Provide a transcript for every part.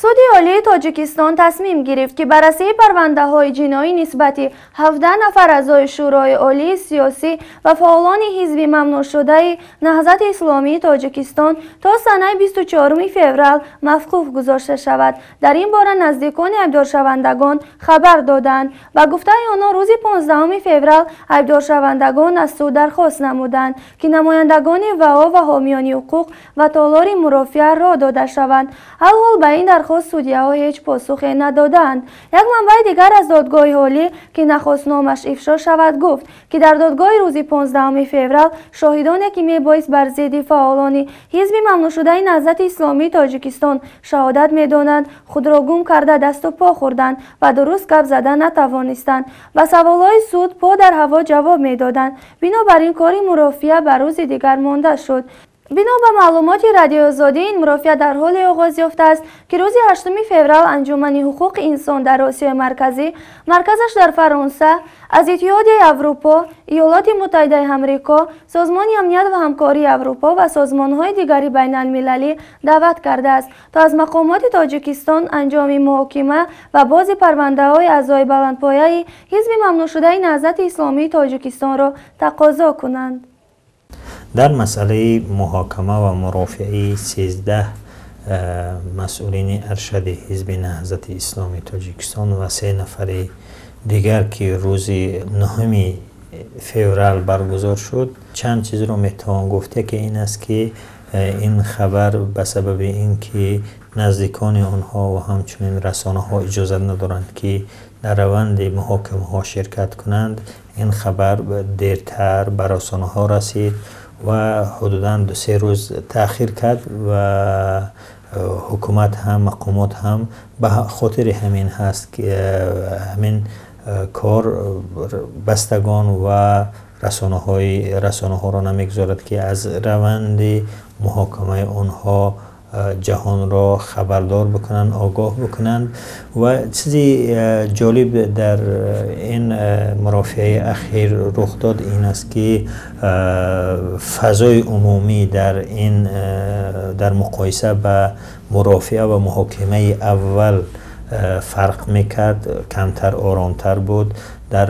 Суди Олии Тоҷикистон тасмим гирифт, ки баррасии парвандаҳои ҷиноӣ нисбати 17 нафар аъзои Шӯрои Олии сиёсӣ ва фаъолони ҳизби мамнӯъшудаи Наҳзати Исломии Тоҷикистон то санаи 24 феврал мавқуф гузошта шавад. Дар ин бора наздикони айбдоршавандагон хабар доданд. Ба гуфтаи онҳо, рӯзи 15 феврал айбдоршавандагон аз суд дархост намуданд, ки намояндагони ВАО ва ҳомиёни ҳуқуқ ва толори мурофиа роҳ дода шаванд. Алҳол ба ин дархост судяҳо ҳеҷ посухе надоданд. Як манбаи дигар аз додгоҳи олӣ, ки нахост номаш ифшо шавад, гуфт, ки дар додгоҳи рӯзи 15 феврал шоҳидоне, ки мебоист бар зидди фаъолони ҳизби мамнӯъшудаи Наҳзати Исломии Тоҷикистон шаҳодат медонанд, худро гум карда, дасту по хӯрданд ва дуруст гап зада натавонистанд. Ба саволҳои суд по дар ҳаво ҷавоб медоданд. Бинобар ин кори мурофиа ба рӯзи дигар монда шуд. Бино ба маълумоти Радиои Озодӣ, ин мурофиа дар ҳоле оғоз ёфтааст, ки рӯзи 8 феврал Анҷумани ҳуқуқи инсон дар Осиёи Марказӣ, марказаш дар Фаронса, аз Иттиҳодияи Аврупо, Иёлоти Муттаҳидаи Амрико, Созмони амният ва ҳамкории Аврупо ва созмонҳои дигари байналмилалӣ даъват кардааст, то аз мақомоти Тоҷикистон анҷоми муҳокима ва бози парвандаҳои аъзои баландпояи ҳизби мамнӯъшудаи Наҳзати Исломии Тоҷикистонро тақозо кунанд. Дар масъалаи муҳокима ва мурофиаи 13 масъулини аршади ҳизби Наҳзати Исломии Тоҷикистон ва 3 нафари дигар, ки рӯзи 9 феврал баргузор шуд, чанд чизро метавон гуфт. Яке ин аст, ки ин хабар ба сабаби ин ки наздикони онҳо ва ҳамчунин расонаҳо иҷозат надоранд, ки дар раванди муҳокимаҳо ширкат кунанд, ин хабар дертар ба расонаҳо расид ва ҳудудан 2-3 рӯз таъхир кард ва ҳукумат ҳам, мақомот ҳам ба хотири ҳамин ҳаст, ки ҳамин кор бастагон ва расонаҳоро намегузорад, ки аз раванди муҳокимаи онҳо ҷаҳонро хабардор бикунанд, огоҳ бикунанд. Ва чизи ҷолиб дар ин мурофиаи ахир рух дод ин аст, ки фазои умумӣ дар муқоиса ба мурофиа ва муҳокимаи аввал фарқ мекард, камтар оромтар буд. Дар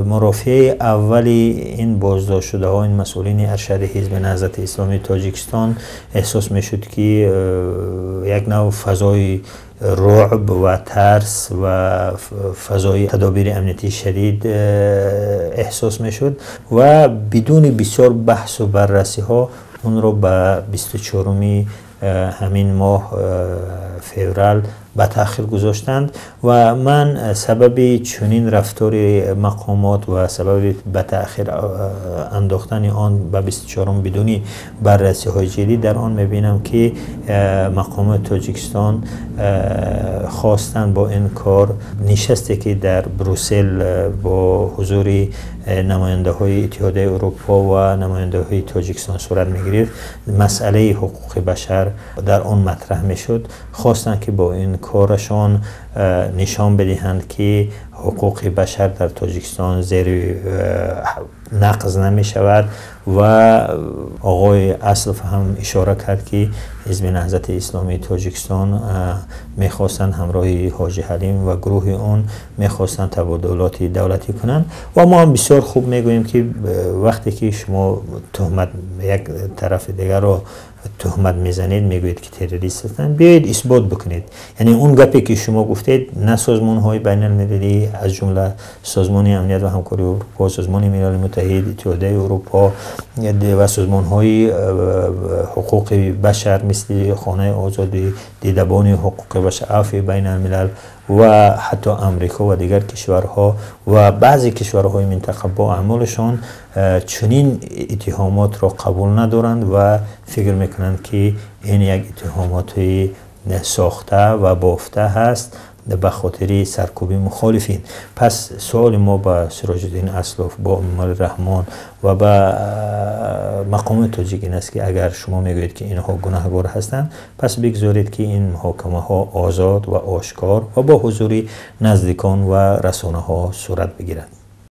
мурофиаи аввали ин боздоштшудаҳо, ин масъулини аршади ҳизби Наҳзати Исломии Тоҷикистон, эҳсос мешуд, ки як нав фазои рӯъб ва тарс ва фазои тадобири амниятии шадид эҳсос мешуд ва бидуни бисёр баҳсу баррасиҳо онро ба 24 ҳамин моҳ феврал ба таъхир гузоштанд. Ва ман сабаби чунин рафтори мақомот ва сабаби ба таъхир андохтани он ба 24 бидуни баррасиҳои ҷиддӣ дар он мебинам, ки мақомоти Тоҷикистон хостанд бо ин кор нишасте, ки дар Брюссел бо ҳузури намояндаҳои Иттиҳодияи Аврупо ва намояндаҳои Тоҷикистон сурат мегирифт, масъалаи ҳуқуқи башар дар он матраҳ мешуд, хостанд, ки бо ин корашон нишон бидиҳанд, ки ҳуқуқи башар дар Тоҷикистон зери нақз намешавад. Ва оғои Аслов ҳам ишора кард, ки ҳизби Наҳзати Исломии Тоҷикистон мехостанд ҳамроҳи Ҳоҷи Ҳалим ва гурӯҳи он мехостанд табодулоти давлатӣ кунанд. Ва мо ҳам бисёр хуб мегӯем, ки вақте ки шумо туҳмат як тарафи дигарро туҳмат мезанед, мегӯед, ки террорист ҳастанд, биёед исбот бикунед. Яъне он гапе, ки шумо гуфтед, на созмонҳои байналмилалӣ, аз ҷумла Созмони амният ва ҳамкории Аврупо, Созмони Милали Муттаҳид, Иттиҳодияи Аврупо ва созмонҳои ҳуқуқи башар мисли Хонаи Озодӣ, Дидабони ҳуқуқи башар, Афви байналмилал ва ҳатто Амрико ва дигар кишварҳо ва баъзе кишварҳои минтақа бо аъмолашон чунин иттиҳомотро қабул надоранд ва фикр мекунанд, ки ин як иттиҳомоти сохта ва бофта ҳаст ба хотири саркӯби мухолифин. Пас суоли мо ба Сироҷиддин Аслов, бо Эмомалӣ Раҳмон ва ба мақомоти тоҷик ин аст, ки агар шумо мегӯед, ки инҳо гунаҳгор ҳастанд, пас бигзоред, ки ин муҳокимаҳо озод ва ошкор ва бо ҳузури наздикон ва расонаҳо сурат бигирад.